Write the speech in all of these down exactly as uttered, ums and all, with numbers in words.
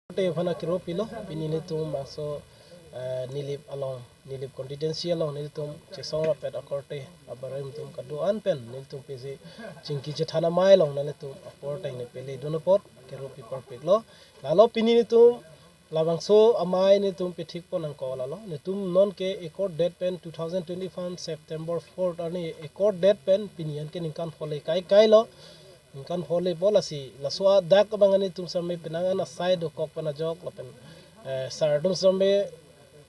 Korte aphan akero pilo, pini nelitum bangso, eh, Nilip along, Nilip constituency along nelitum chesong rapet akorte abarim atum kedo-an pen nelitum pisi chingki chethan amei along nelitum apor teng ne pele dun apot kero pi parpiklo. Lalo pini nelitum labangso amei nelitum pethik pon nangkok lalo. Nelitum non ke accord date pen two thousand twenty-five September fourth arni accord date pen pini an ke ningkan phole kai kailo. Ningkan phole po lasi laso adak abang nelitum same penang an asai dokok pen ajok lapen, eh, sar atum same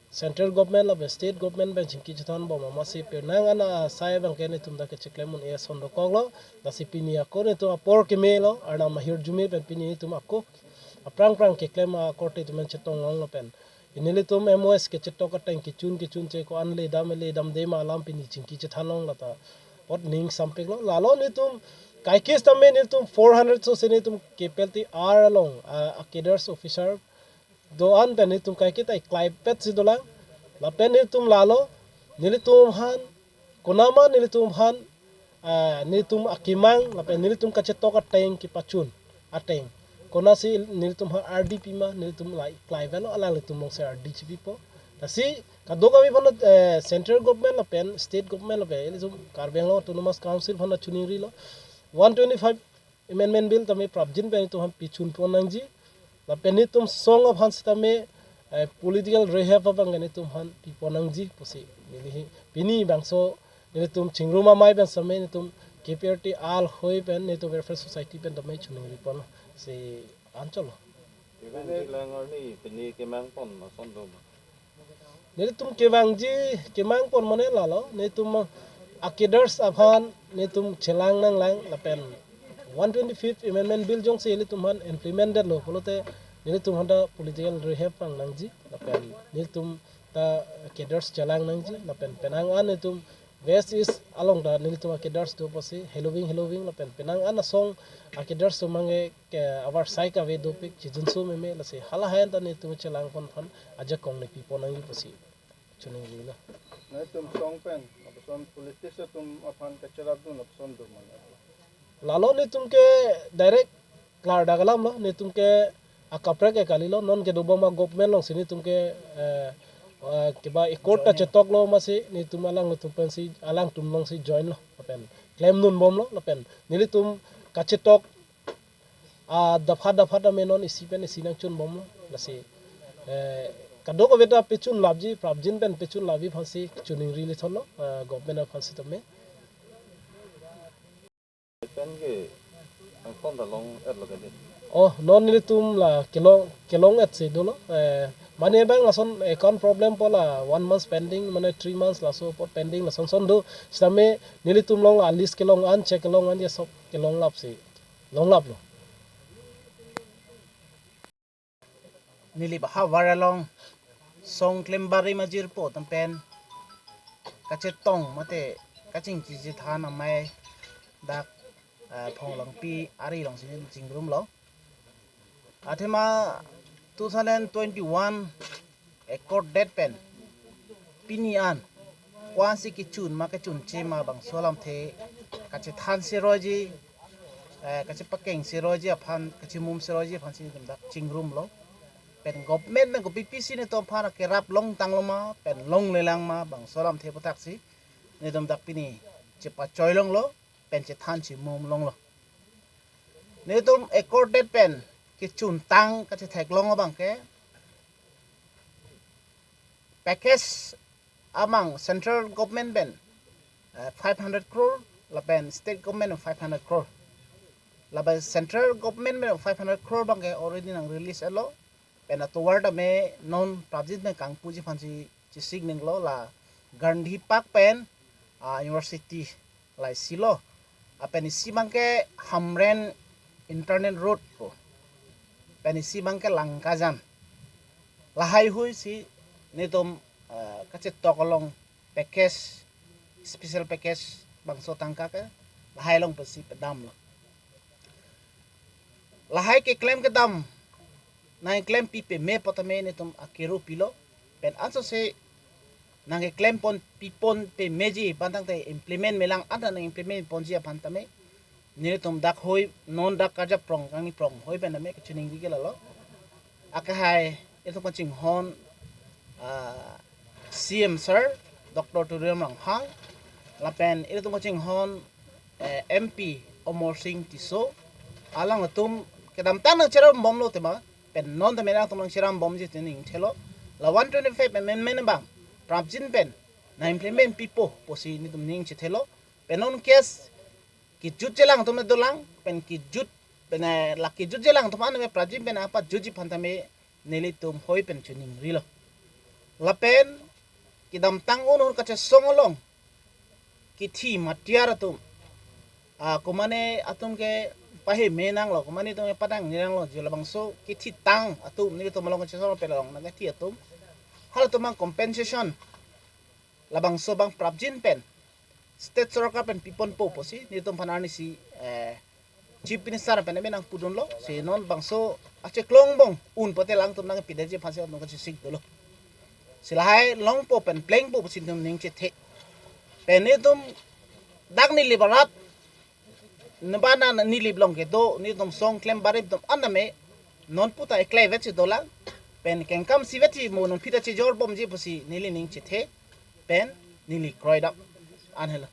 central government lapen state government pen chingki chethan bom amatsi penang an asai abang ke nelitum dak kecheklem un-e ason dokoklo. Lasi pini ako nelitum apor kemelo, arnam ahirjume pen pini nelitum ako aphrang phrang keklem akorte atum an chetong longlo pen. Pini nelitum M O S kechetok ateng kechun kechun che ko-an le dam le damde ma alam pini chingki chethan long lata apot ning sampiklo. Lalo nelitum kaikis tame nelitum four hundred so se nelitum K P L T R along, ah, a cadres officer do-an pen nelitum kaiketa iklai petsi dolang. Lapen nelitum lalo nelitum aphan konama nelitum aphan, ah, nelitum akemang lapen nelitum kachetok ateng kepachun ateng konatsi nelitum aphan ardi pima nelitum la iklai avelo, alanglitum alongsi ardi chepipo. Lasi kadokave aphan, eh, central government lapen state government lapen ilitum Karbi Anglong Autonomous Council aphan chiningrilo, one twenty-five Amendment Bill tame prapjin pen nelitum aphan pichun pon nangji. Lapen nelitum song aphan sitame, eh, political rehab abang nelitum aphan pipon nangji pusi neli hi pini bangso nelitum chingrum amei pen same nelitum K P L T R hoi pen nelitum Welfare Society pen tame chiningri pon si ancholo. Kevangji lang arni pini kemang pon ason do ma? Nelitum kevangji kemang pon mane lalo, nelitum a cadres aphan nelitum chelang nanglang lapen one twenty-fifth Amendment Bill jongsi nelitum aphan implemented lo pulote nelitum aphanta political rehab pang nangji lapen nelitum ta cadres chelang nangji lapen penang an nelitum West East along ta nelitum a cadres do pusi heloving heloving lapen penang an asong a cadres do mangke ke avarsai kave dopik chijunso meme lasi halahai an ta nelitum chelang pon aphan ajakong ne pipon nangji pusi chiningrilo. Nelitum song pen lapuson politics atum aphan kacherap dun lapuson do mane? Lalo nelitum ke direct klardak alamlo, nelitum ke akaprek ke kalilo, non kedo bom a government alongsi nelitum ke, eh, eh, keba accord ta chetoklo amatsi nelitum alanglitum pensi alangtum alongsi join lo lapen klemdun bomlo lapen nelitum kachetok a dapha dapha tame non isi pen isi nangchun bomlo. Lasi, eh, kadokave ta pechun lapji, prapjin pen pechun lapji aphansi chiningri lithonlo, eh, government aphansi tame. Pen ke angkon ta long-etlo kali. Oh, non nelitum la kelong, kelong-etsi dolo. Eh, mane abang lason account problem pu la one month pending, mane three months laso apot pending lason son do. Sitame nelitum along a list kelong an, check kelong an ya sob kelong lapsi longlaplo. Nilip ahavar along song klem barim ajirpo atum pen kachetong mate kachingki chethan amei dak, eh, Phonglangpi ari alongsi chingrumlo. Athema two thousand twenty-one accord date pen pini an ko-ansi kechun ma kechunche ma bangso alamthe kachethan seroiji, eh, kachepakeng seroiji aphan, kachimum seroiji aphansi nelitum dak chingrumlo. Pen government pen kopi pisi nelitum aphan akerap longtanglo ma pen longlelang ma bangso alamthe aputhaksi nelitum dak pini chepachoi longlo pen chethan chimum longlo. Nelitum accord date pen kechuntang kachetheklong abang ke package amang central government pen, eh, five hundred crore lapen state government five hundred crore. Lapen central government pen five hundred crore abang ke already nang release-etlo. Pen atovar tame non prapjin pen kangpuji aphansi chesik ninglo la Gandhi Park pen, ah, university la isilo. Lapen isi abang ke Hamren Internet Road ko. Pen isi abang ke Langkajan. Lahai ahuisi nelitum, ah, kachetok along package, special package bangso tangka ke lahai along pensi pedamlo. Lahai keklem kedam nangklem pi peme pu tame nelitum akero pilo. Pen ansose nangkeklem pon pipon pemeji pu tangte implement melang anta nang implement ponji aphan tame nelitum dak hoi non dak karja prong kangni prong hoi pen tame kachiningri ke lalo. Akahai ilitum kachinghon, ah, C M sir, Doctor Tuliram Ronghang, lapen ilitum kachinghon, eh, M P Amarsing Tisso, alangtum kedamtang nangcherambomlo tema, pen non tame alangtum nangcherambomji pu ningthelo. La one twenty-five amendment abang prapjin pen na-implement pipo pusi nelitum ning chethelo. Pen non case kejutji alangtum dolang, pen kejut, pen, eh, la kejutji alangtum an me prapjin pen apajutji aphan tame nelitum hoi pen choningrilo. Lapen kedamtang un-un kachesong along kethi matiar atum, ah, komane atum ke paheme nanglo, komane atum ke padangni nanglo, jo labangso kethitang atum nelitum along kachesong pen along nangkethi atum, halatum abang compensation labangso abang prapjin pen state sorkar pen piponpo pusi nelitum aphan arnisi, eh, Chief Minister pen ame nangpudunlo. Si non bangso acheklong bong un pote alangtum nangpidetji aphansi atum kachesik dolo. Si lahai longpo pen plengpo pusi nelitum ning chethe. Pen nelitum dak neli barat neba na neli along kedo nelitum song klem barim atum an tame non puta eklai vetsi dolang, pen kengkam si vetsi mo non phita chejorbomji pusi neli ning chethe, pen neli kroidam an helo.